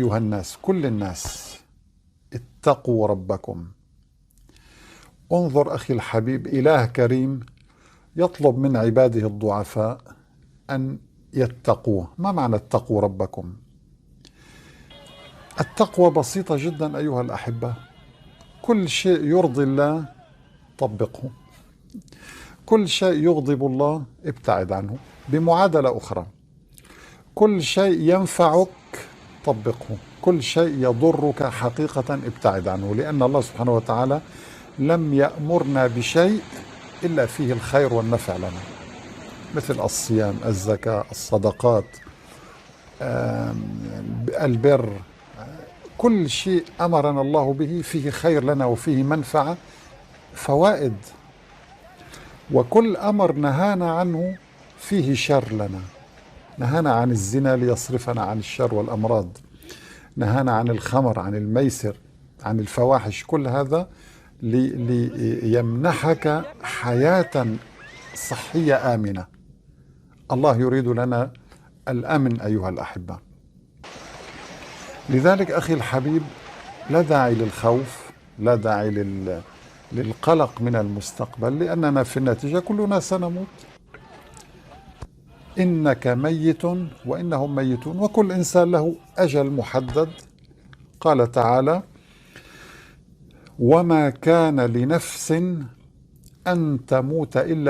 أيها الناس، كل الناس، اتقوا ربكم. انظر أخي الحبيب، إله كريم يطلب من عباده الضعفاء أن يتقوه. ما معنى اتقوا ربكم؟ التقوى بسيطة جدا أيها الأحبة، كل شيء يرضي الله طبقه، كل شيء يغضب الله ابتعد عنه. بمعادلة أخرى، كل شيء ينفعك طبقه، كل شيء يضرك حقيقة ابتعد عنه، لأن الله سبحانه وتعالى لم يأمرنا بشيء إلا فيه الخير والنفع لنا، مثل الصيام، الزكاة، الصدقات، البر، كل شيء أمرنا الله به فيه خير لنا وفيه منفعة، فوائد. وكل أمر نهانا عنه فيه شر لنا. نهانا عن الزنا ليصرفنا عن الشر والأمراض، نهانا عن الخمر، عن الميسر، عن الفواحش، كل هذا ليمنحك حياة صحية آمنة. الله يريد لنا الأمن أيها الأحبة. لذلك أخي الحبيب، لا داعي للخوف، لا داعي للقلق من المستقبل، لأننا في النتيجة كلنا سنموت. إنك ميت وإنهم ميتون، وكل إنسان له أجل محدد. قال تعالى: وما كان لنفس أن تموت إلا